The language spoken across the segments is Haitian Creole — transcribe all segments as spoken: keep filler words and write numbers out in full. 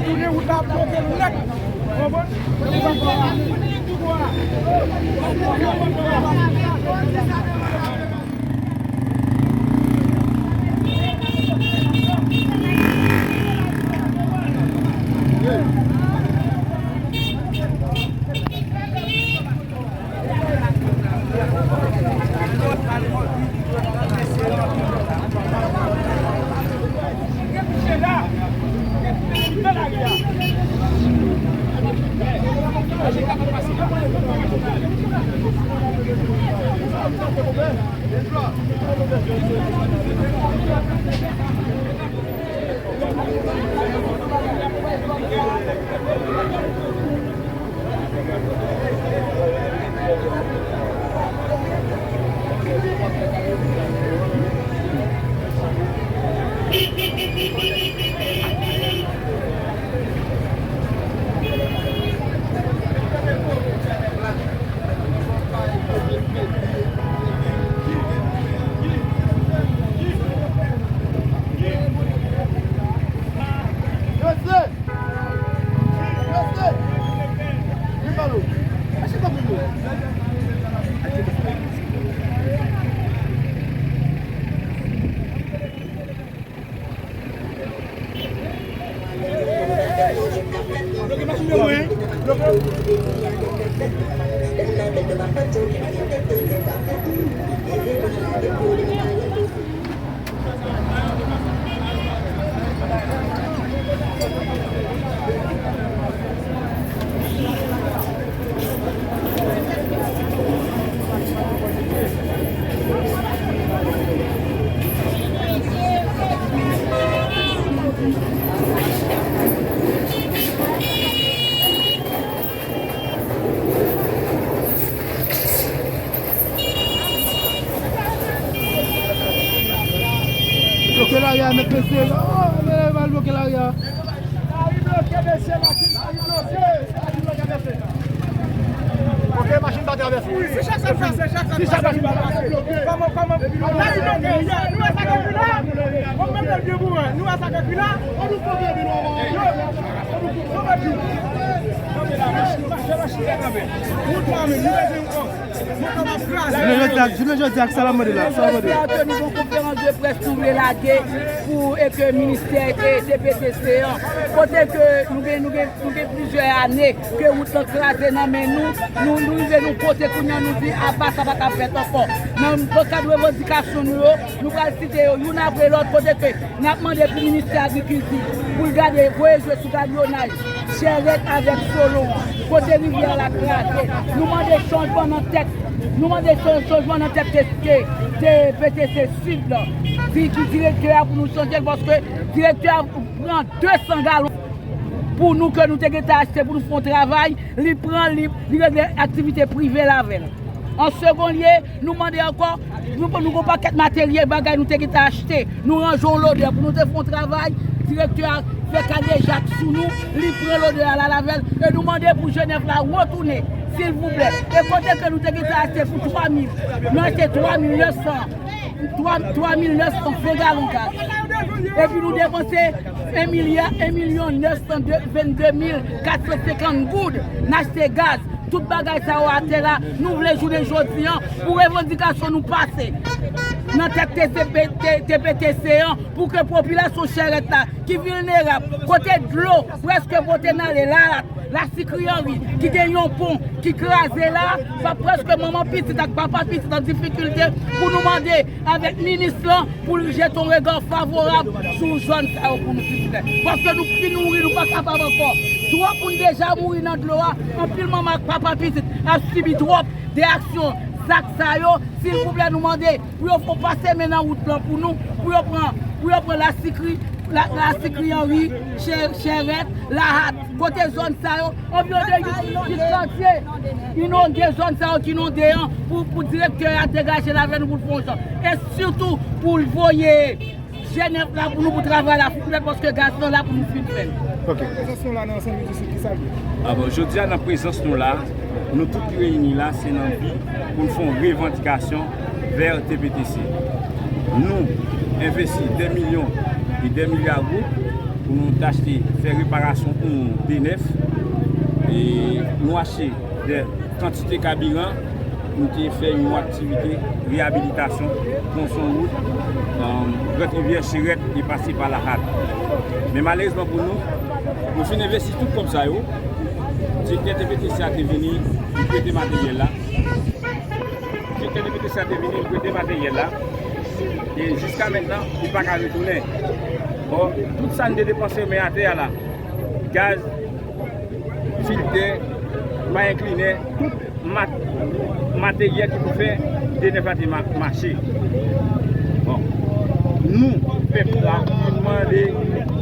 Tounen wout la ap bloke nèt. Konprann? Bloke lari a, mèt mesye. Oh, lè yo al bloke lari a. Lari bloke, mesye, machin, lari bloke. Machin bloke, mesye. Ok, machin pa travèse. Si chak sa pase, chak sa pase, si chak machin pa pase. Kòman, kòman? Lari bloke, yo, nou wè sa k ekri la? Bon, menm lè l byen boure, nou wè sa k ekri la? Yo, nou wè di. Machin, machin, machin, wout la menm, nou bezwen yon Jounen jodi a, jounen jodi a, sa l ap mande la, sa l ap mande la. Jodi a ke nou gen yon konferans de près nou vle lage pou, e ke ministè, e, T P T C an, kote ke nou gen, nou gen, nou gen plizyè ane ke wout lan kraze nan men nou, nou, nou rive nou kote kounye a nou di, apa, sa pa ka fèt ankò. Nan, nan kad revandikasyon nou yo, nou pral site yo youn apre lòt, kote ke n ap mande pou ministè agrikilti pou l gade, voye je sou galyonaj, Chèrèt avèk Solon an, kote rivyè a la kraze. Nou mande chanjman nan tèt, nou mande chan-, chanjman nan tèt te, te, te P T C Sid lan. Di, di direktè a pou nou chanje l, paske direktè a pran de san galon pou nou ke nou te gentan achte pou nou fè yon travay, li pran, li, li regle aktivite prive l avè l. An segon lye, nou mande ankò, nou, nou gon pakèt materyèl, bagay nou te gentan achte, nou ranje yon lodè pou nou te fè yon travay, direktè a fè kadejak sou nou, li pran lodè a, l al avè l, e nou mande pou Jenèf la retounen, silvouplè. E kote ke nou te gentan achte pou twa mil, nou achte twa mil nèf san, twa, twa mil nèf san franc galon gaz. Epi nou depanse en milya, en milyon nèf san vennde mil kat san senkant goud, n achte gaz. Tout bagay sa yo atè la, nou vle jounen jodi an pou revandikasyon nou pase nan tèt T C P, T-, T P T C an, pou ke popilasyon Chèrèt la, ki vilnerab, kote dlo prèske pote n ale, la, Lasikri Anri, ki gen yon pon ki kraze la, pa prèske manman pitit ak papa pitit an difikilte, pou nou mande avèk minis lan pou l jete yon rega favorab sou zòn sa yo pou nou, silvouplè. Paske nou fin mouri, nou pa kapab ankò. Twòp moun deja mouri nan dlo a, anpil manman ak papa pitit ap sibi twòp de aksyon zak sa yo, silvouplè, nou mande pou yo fè yon pase men nan wout lan pou nou, pou yo pran, pou yo pran Lasikri, la, Lasikri Anri, Chè-, Chèrèt, Lahat, kote zòn sa yo, anviwon de uit kantye inonde, zòn sa yo ki inonde an, pou, pou direktè a degaje l avè nou pou l fè yon jan. E sitou pou l voye Jenèf la pou nou, pou travay la fin fèt, paske gaz lan la pou nou fin fè l. Ok. Prezans nou la nan Senlwi di Sid, ki sa l ye? A bon, jodi a nan prezans nou la, nou tout ki reyini la, se nan bi pou n fè yon revandikasyon vè T P T C. Nou envesti dè milyon e dè milya goud Pou nou t achte, fè reparasyon yon de nèf. E nou achte de kantite kabiran pou nou te fè yon aktivite reyabilitasyon tronson wout, um, Grande Rivière Cherette e pase pa Lahat. Men malerezman pou nou, nou fin envesti tout kòb sa yo. Direktè T P T C a te vini, li prete materyèl la. Direktè T P T C a te vini, li prete materyèl la. E jiska mentnan, li pa ka retounen. Bon, tout sa n te depanse men atè a la. Gaz, filtè, mayen klinè, tout mat-, materyèl ki pou fè de nèf la te ma-, mache. Bon, nou, pèp la, nou mande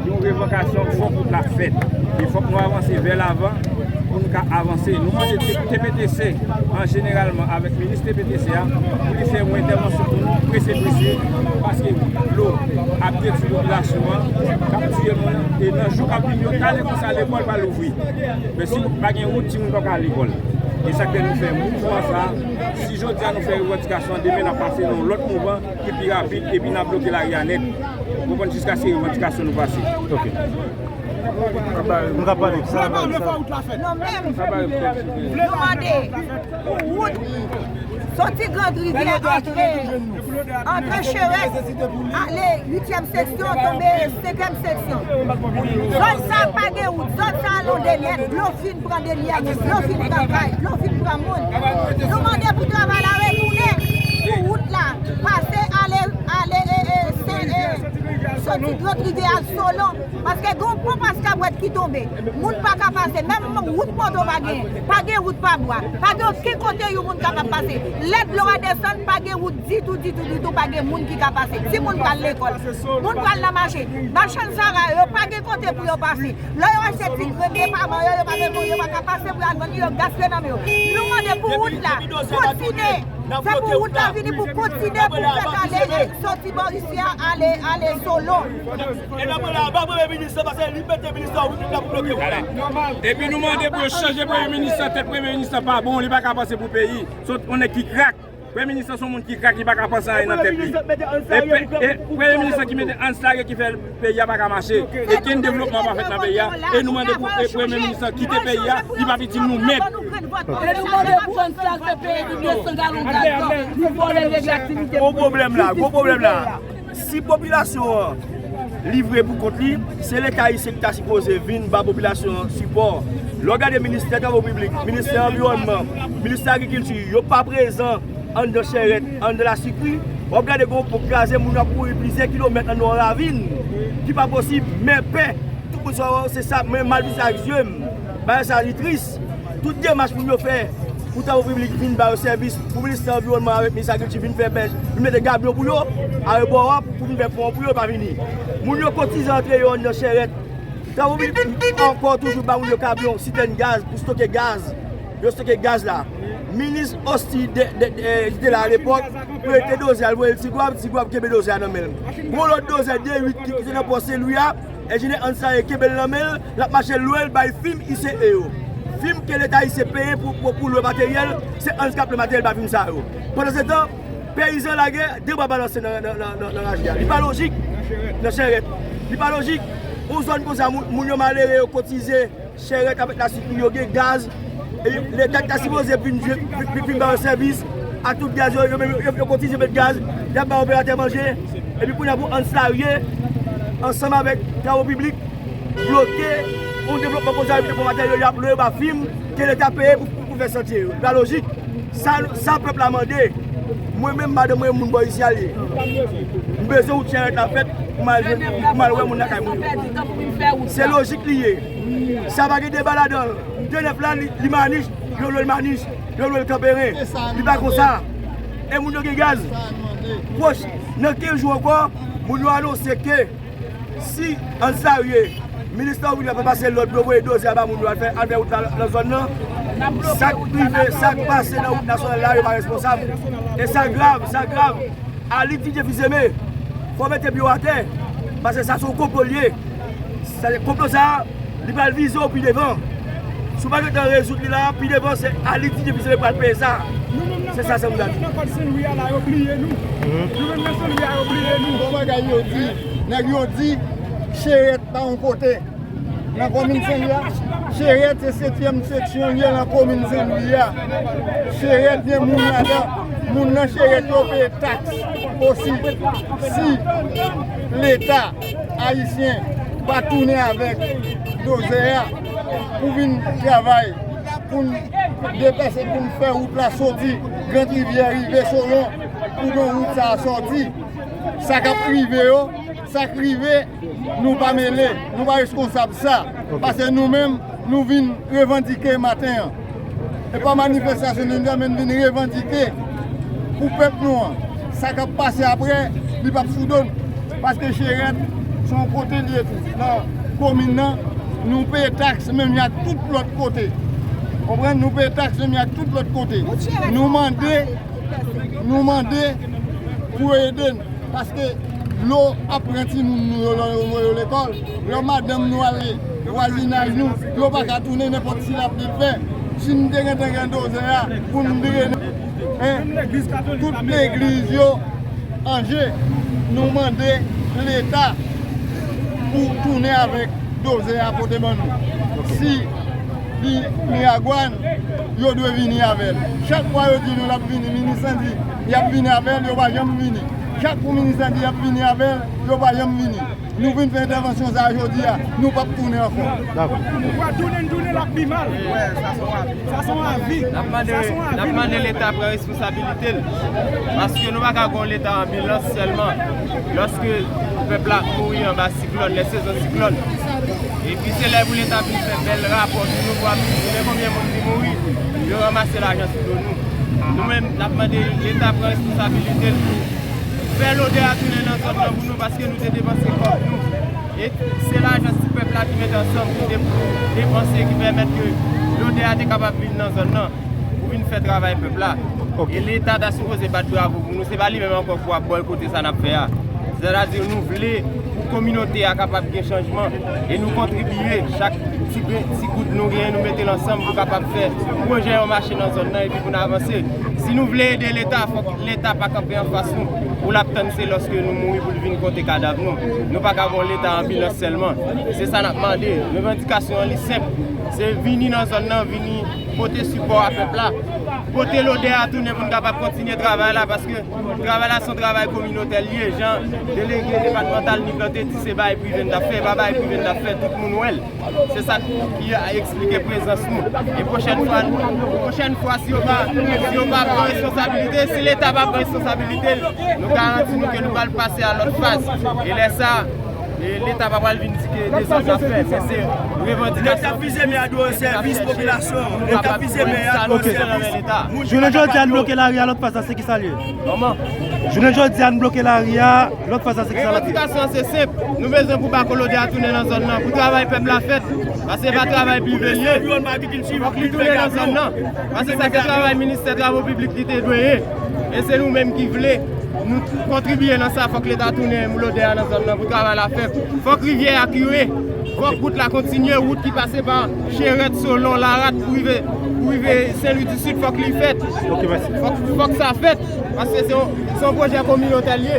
yon revokasyon, fòk wout la fèt. E fòk nou avanse vè lavan pou nou ka avanse. Nou mande T P T C an jeneralman avèk minis T P T C a pou li fè yon entèvansyon pou nou prese prese, paske dlo ap detwi popilasyon an, k ap tiye moun, e nan jou k ap vini yo, talè konsa lekòl pral louvri. Men si pa gen wout, timoun pa ka al lekòl. E sa k fè nou fè mouvman sa a. Si jodi a nou fè revandikasyon an, demen n ap pase nan yon lòt mouvman ki pi rapid, epi n ap bloke lari a nèt. Ou konprann, jiskaske revandikasyon nou pase. Ok. Nou ka pale, sa va, sa va. Non, men, nou mande pou wout soti Grand Rivyè, antre, antre Cherette, ale uityèm seksyon, tonbe senkyèm seksyon. Zòn sa pa gen wout, zòn sa londe nèt, dlo fin pran dèyè moun, dlo fin pran kay, dlo fin pran moun. Nou mande pou travay la retounen, pou wout la pase, ale, ale, e, e, se, e, soti Grand Rivyè al Solon. Paske gen yon pon pas kabwèt ki tonbe. Moun pa ka pase. Menm wout moto pa gen. Pa gen wout pa bwa. Pa gen okenn kote yon moun kapab pase. Lè dlo a desann, pa gen wout ditou, ditou, ditou. Pa gen moun ki ka pase. Timoun pral lekòl. Moun pral nan mache. Machann sara yo, pa gen kote pou yo pase. Lè yo achte ti grenn depaman yo, yo pa gen, yo pa ka pase pou y al vann, yo gaspiye nan men yo. Nou mande pou wout la kontinye. Se pou wout la vini pou kontinye pou fèt ale, soti bò isi a, ale, ale Solon. E nan mwen la, ba premye minis la, paske li mete minis la, wi, tout la pou bloke wout la. Epi nou mande pou yo chanje premye minis la, tèt premye minis la pa bon, li pa ka panse pou peyi. Se yon nèg ki krak. Premye minis la se yon moun ki krak, li pa ka panse anyen nan tèt li. E pe-, e premye minis la ki mete Hans Larue ki fè peyi a pa ka mache. E kenn devlopman pa fèt nan peyi a. E nou mande pou, e premye minis la kite peyi a, li pa vin di nou mèt. E nou mande pou Hans Larue fè peye nou de san galon gaz lan, li vòlè, regle aktivite. Gwo pwoblèm la, gwo pwoblèm la. Si popilasyon an livre pou kont li, se Leta ayisyen ki ta sipoze vin ba popilasyon an sipò. Lè w gade ministè Travo Piblik, ministè anviwònman, ministè agrikilti, yo pa prezan anndan Cherette, anndan Lasikri, w ap gade gen yon pon kraze, moun yo ap kouri plizyè kilomèt anndan yon ravin ki pa posib, men pè, tout moun sa yo, se sa, mwen mal vin sa ak zye m. Bagay sa li tris. Tout demach moun yo fè pou Travo Piblik vin ba yo sèvis, pou ministè anviwònman avèk minis agrikilti vin fè pèch, vin mete gabyon pou yo, ayewopò a, pou vin fè pon an pou yo, pa vini. Moun yo kotize antre yo anndan Cherette. Travo Piblik ankò toujou ba moun yo kabyon, sitèn gaz, pou stoke gaz. Yo stoke gaz la. Minis Hosty de, de, de, ki te la alepòk, prete dozè a, l voye l Tigwav, Tigwav kenbe dozè a nan men l. Gon lòt dozè de uit ki, ki te nan pòs Sen Lwi a, enjenyè Hans Larue kenbe l nan men l, l ap mache lwe l bay fim I C E yo. Fim ke Leta ayisyen peye pou, pou, pou lwe materyèl, se Hans k ap lwe materyèl ba fim sa yo. Pandansetan, peyizan lage de bra balanse nan, nan, nan, nan, nan raje a. Li pa lojik nan Cherette. Li pa lojik. Yon zòn konsa, moun, moun yo malere, yo kotize, Cherette avèk Lasikri, yo gen gaz. E Leta ki ta sipoze vin, vin, vin, vin ba yo sèvis ak tout gaz yo, yo menm yo, yo kotize met gaz, y ap ba operatè manje. Epi kounye a pou Hans Larue, ansanm avèk Travo Piblik, bloke yon devlopman konsa, yo te pran materyèl, y ap lwe yo ba fim ke Leta peye pou, pou, pou fè chantye yo. Li pa lojik. Sa, sa pèp la mande. Mwen menm, madanm mwen, moun bò isi a l ye. M bezwen wout Cherette la fèt pou m al jwenn, pou m al wè moun lakay moun yo. Se lojik li ye. Sa pa gen deba ladan l. De nèf la, li, li manich, yo lwe l manich, yo lwe l kanperen. Li pa konsa. E moun yo gen gaz. Pwòch, nan kenz jou ankò, moun yo anonse ke si Hans Larue, minis Travo Piblik la pa pase lòd pou yo voye dozè a ba moun yo al fè, al fè wout la nan zòn nan, sa k rive, sa k pase nan wout nasyonal la, yo pa responsab. E sa grav, sa grav. Alit Didier Fils-Aimé, fò w mete pye w atè, paske sa se yon konplo l ye. Sa, konplo sa a, li pral vize w pi devan. Si w pa gentan rezoud li la, pi devan, se Alit Didier Fils-Aimé pral peye sa. Se sa, se moun nan kòd Sen Lwi a la, yo bliye nou. Nou menm nan Sen Lwi a, yo bliye nou. Bon bagay yo di, nèg yo di, Cherèt pa yon kote nan komin Senlwi a. Cherèt se setyèm seksyon li ye nan komin Senlwi a. Cherèt gen moun ladan. Moun nan Cherèt yo peye taks osi. Si Leta ayisyen pa tounen avèk dozè a pou vin travay, pou n deplase, pou n fè wout la soti Grand Rivyè rive Solon, pou gen wout sa a sòti. Sa k ap rive yo, sa k rive, nou pa mele, nou pa reskonsab sa. Paske nou menm, nou vin revandike maten an. E pa manifestasyon nou vin fè, men n vin revandike pou pèp nou an. Sa k ap pase apre, li p ap sou do n. Paske Cherèt se yon kote li ye tou. Nan komin nan, nou peye taks menm jan ak tout lòt kote. Konprann? Nou peye taks menm jan ak tout lòt kote. Nou mande, nou mande pou yo ede n. Paske dlo ap pran timoun nou yo lè yo voye yo lekòl. Lè madanm nou ale vwazinaj nou, yo pa ka tounen nenpòt si l ap vin fè. Si n te gentan gen dozè a pou n drennen, en, tout legliz yo an je, nou mande Leta pou tounen avèk dozè a pote ban nou. Si li Miragwàn, yo dwe vini avè l. Chak fwa yo di nou l ap vini, minis lan di y ap vini avè l, yo pa janm vini. Chak kou minis lan di y ap vini avè l, yo pa janm vini. Nou vin fè entèvansyon sa a jodi a, nou p ap tounen ankò. Dakò. Ou pa tounen, tounen, l ap pi mal. Sa se yon avi. Sa se yon avi. N ap mande, n ap mande Leta pran responsabilite l. Paske nou pa ka gon Leta anbilans sèlman lòske pèp la ap mouri anba siklòn, lè sezon siklòn. Epi se lè pou Leta vin fè bèl rapò sou nou pou ap di men konbyen moun ki mouri, yo ranmase lajan sou do nou. Nou menm, n ap mande Leta pran responsabilite l pou fè lodè a tounen nan zòn nan pou nou, paske nou te depanse kòb nou. E se lajan ti pèp la ki mete ansanm, ki te depanse, ki pèmèt ke lodè a te kapab vin nan zòn nan pou vin fè travay pèp la. E Leta ta sipoze bat bravo pou nou. Se pa li menm ankò pou ap bòykote sa n ap fè a. Sètadi nou vle pou kominote a kapab gen chanjman e nou kontribye chak ti, ti gout nou genyen, nou mete l ansanm pou kapab fè pwojè yo mache nan zòn nan epi pou n avanse. Si nou vle ede Leta, fòk Leta pa kanpe anfas nou. Pou l ap tann se lòske nou mouri pou l vin konte kadav nou. Nou pa ka gon Leta anbilans sèlman. Se sa n ap mande. Revandikasyon an li senp. Se vini nan zòn nan, vini pote sipò a pèp la. Pote lodè a tounen pou n kapab kontinye travay la, paske travay la se yon travay kominotè l ye. Jan delege depatmantal Nick lan te di se bagay prive n t ap fè, e pa bagay prive n t ap fè, tout moun wè l. Se sa ki eksplike prezans nou. E pwochèn fwa, pwochèn fwa, si yo pa, si yo pa pran responsabilite, si Leta pa pran responsabilite l, nou garanti nou ke nou pral pase a lòt faz. E lè sa, e Leta pa pral vin di ke dezòd n ap fè, men se revandikasyon. Leta vize men a dwe sèvis popilasyon. Leta vize men a dwe sèvis. Jounen jodi a n bloke lari a, lòt faz la se ki sa l ye? Kòman? Jounen jodi a n bloke lari a, lòt faz la se ki sa l ap ye? Revandikasyon se senp. Nou bezwen pou bako lodè a tounen nan zòn nan, pou travay pèp la fèt. Paske se pa travay prive l ye. Fòk li tounen nan zòn nan. Paske sa se travay ministè travo piblik li te dwe ye. E se nou menm ki vle nou kontribye nan sa. Fòk Leta tounen lodè a nan zòn nan pou travay la fèt. Fòk rivyè a kire. Fòk wout la kontinye, wout ki pase pa Cherèt, Solon, Larat pou rive, pou rive Senlwi di Sid, fòk li fèt. Ok, mèsi. Fòk, fòk sa fèt. Paske se yon, se yon pwojè kominotè l ye.